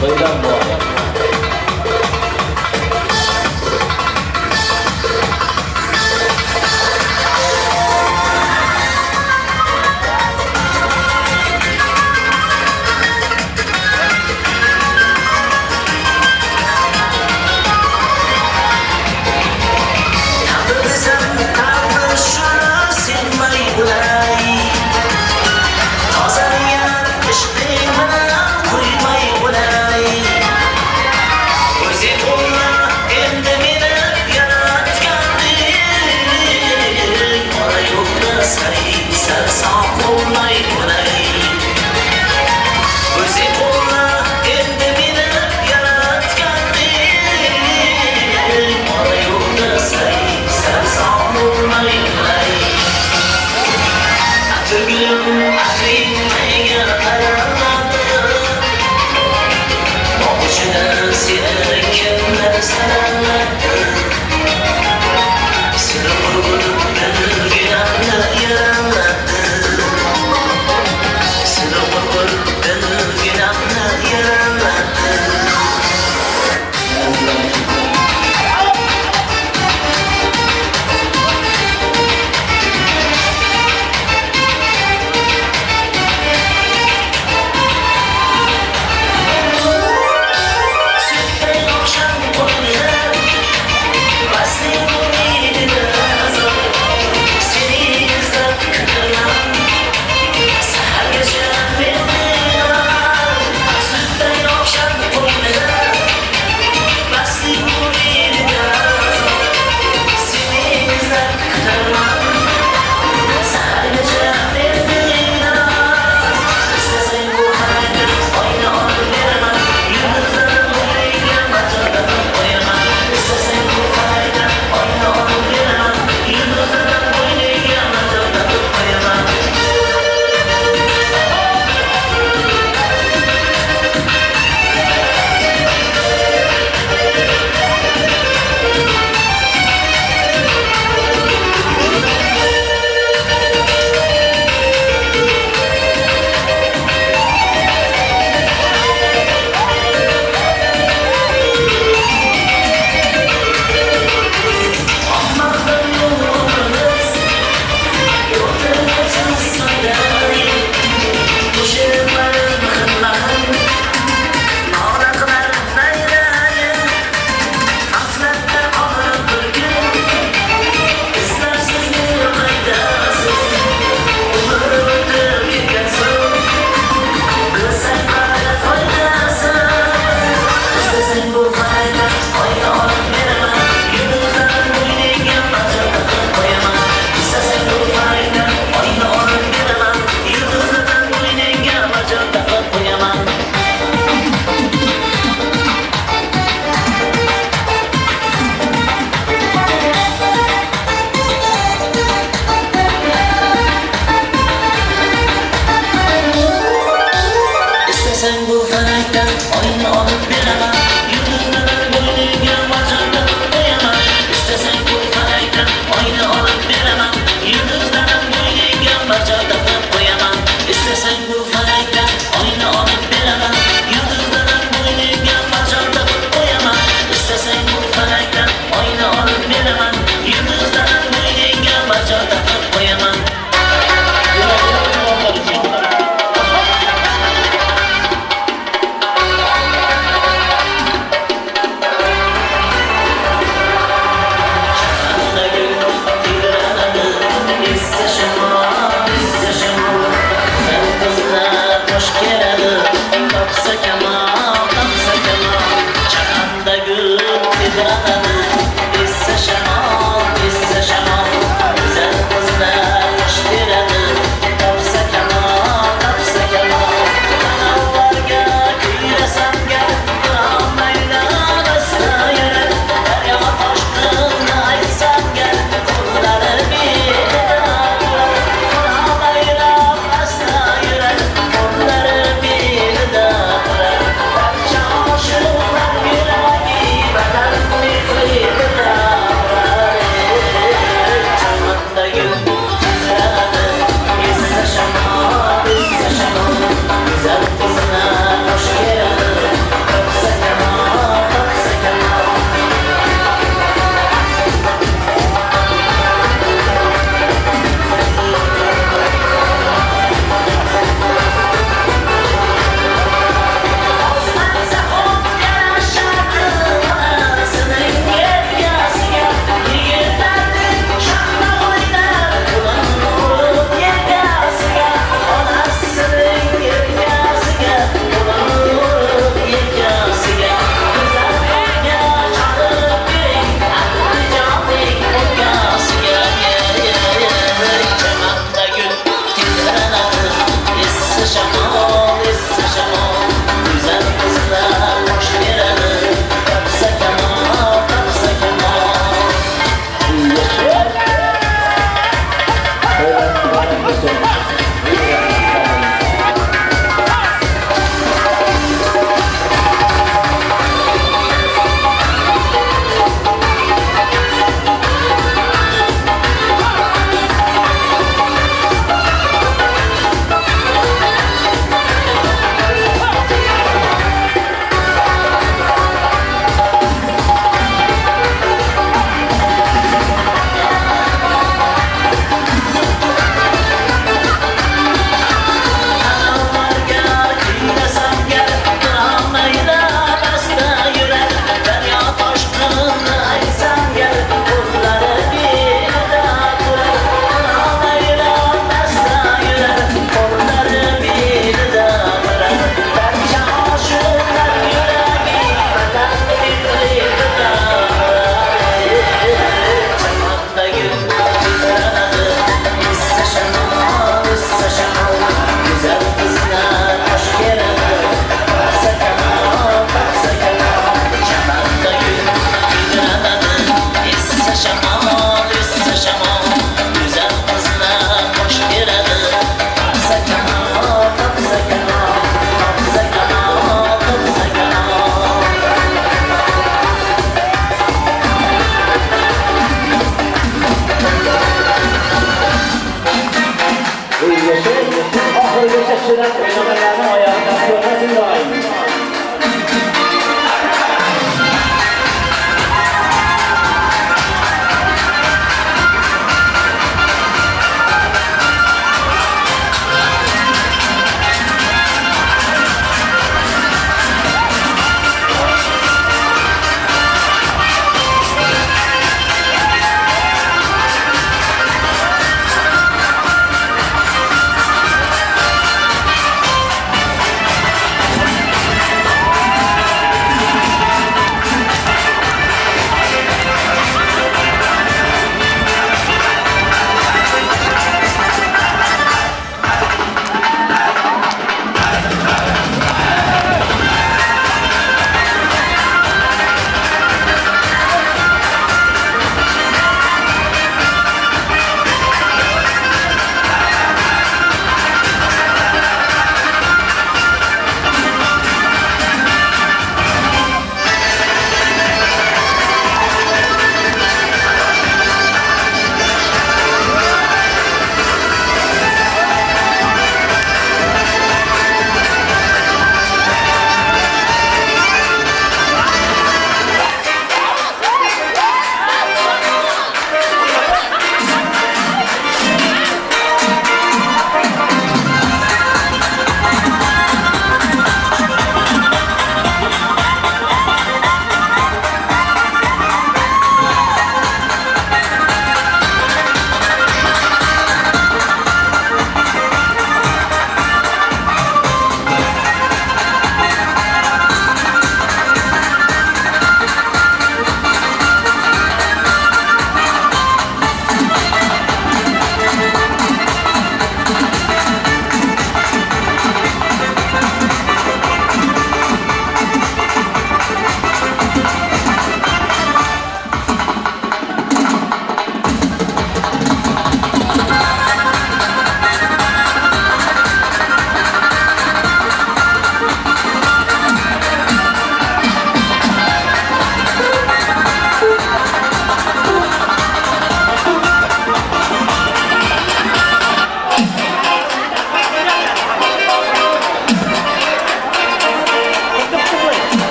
Xitoydan bor.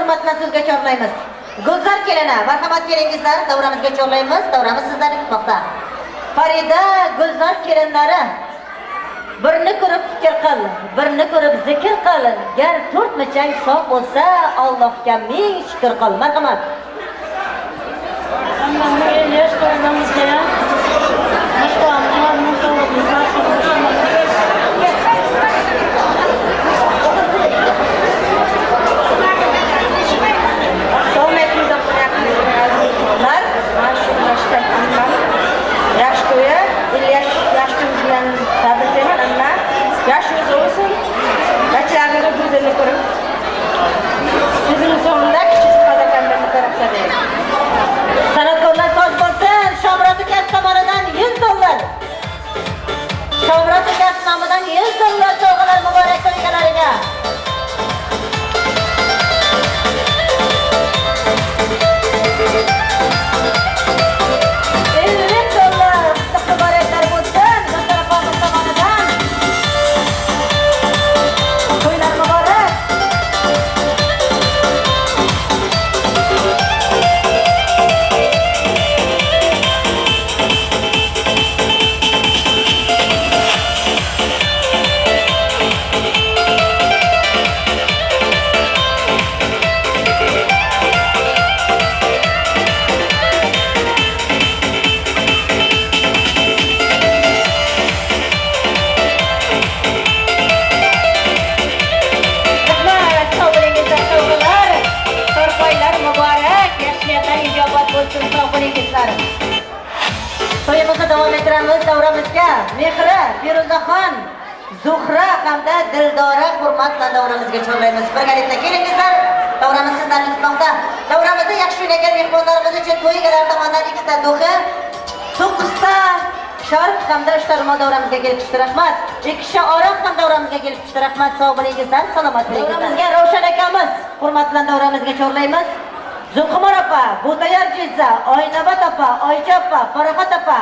Hurmat bilan so'zga chorlaymiz. Gulzar kelini, marhamat kelingizlar, davramizga chorlaymiz. Davramiz sizlarni kutmoqda. Farida, Gulzar kelinlari, birni ko'rib fikr qil, birni ko'rib zikr qil. Gar to'rt muchang sog' bo'lsa, Allohga ming shukr qil. Marhamat. San'atkorlar soz bo'lsin. Shomurod akasi tomonidan $100. Shomurod akasi nomidan $100 sovg'alar muborak to'y egalariga. $50 muboraklar bo'lsin. Gulzar opamiz tomonidan. To'ylar muborak. Rahmat, sog' bo'lingizlar, sovg'alar. To'rpoylar muborak, yaxshi niyatlar ijobat bo'lsin, sog' bo'lingizlar. To'yimizni davom ettiramiz, davramizga Mehri, Feruzaxon, Zuhra hamda Dildora hurmat bilan davramizga chorlaymiz. Birgalikda kelingizlar, davramiz sizlarni kutmoqda. Davramizda yaxshi o'ynagan mehmonlarimiz uchun to'y egalari tomonidan 2 ta do'xi, 9 ta sharf hamda 3 ta ro'mol davramizga kelib tushdi. Rahmat. 2 kishi aroq ham davramizga kelib tushdi. Rahmat, sog' bo'lingizlar, salomat bo'lingizlar. Davramizga Ravshan akamiz hurmat bilan davramizga chorlaymiz. Zulqumor opa, Bo'tayar jizza, Oynabat opa, Oycha opa, Farahot opa,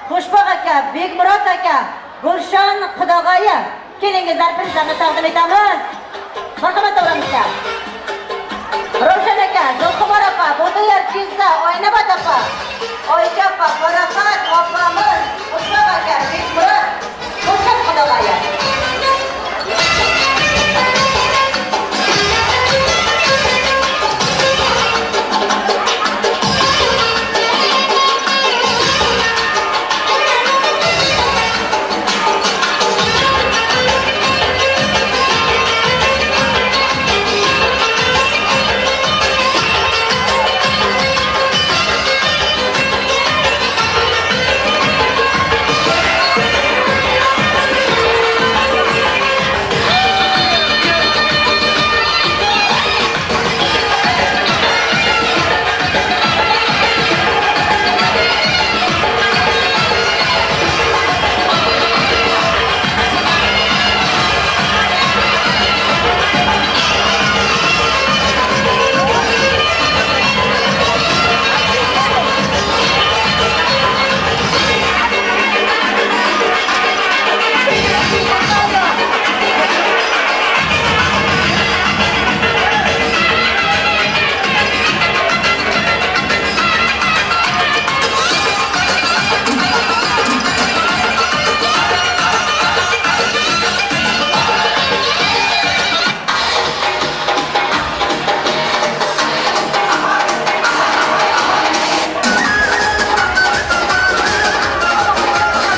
Xushboq aka, Bekmurod aka, Gulshon qudag'oyi. Kelingizlar, prizlarni taqdim etamiz. Marhamat davramizga. Ravshan aka, Zulqumor opa, Bo'tayar jizza, Oynabat opa, Oycha opa, Farahot opamiz, Xushboq aka, Bekmurod, Gulshon qudag'oyi.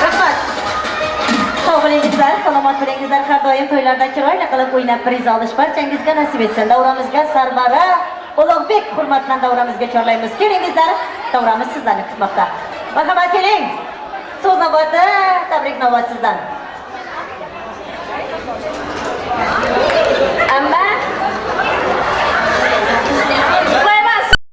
Rahmat. Sog' bo'lingizlar, salomat bo'lingizlar. Har doim to'ylarda chiroyli qilib o'ynab priz olish barchangizga nasib etsin. Davramizga Sarvara Ulug'bek hurmat bilan davramizga chorlaymiz. Kelingizlar, davramiz sizlarni kutmoqda. Marhamat, keling. So'z navbati, tabrik navbati sizdan.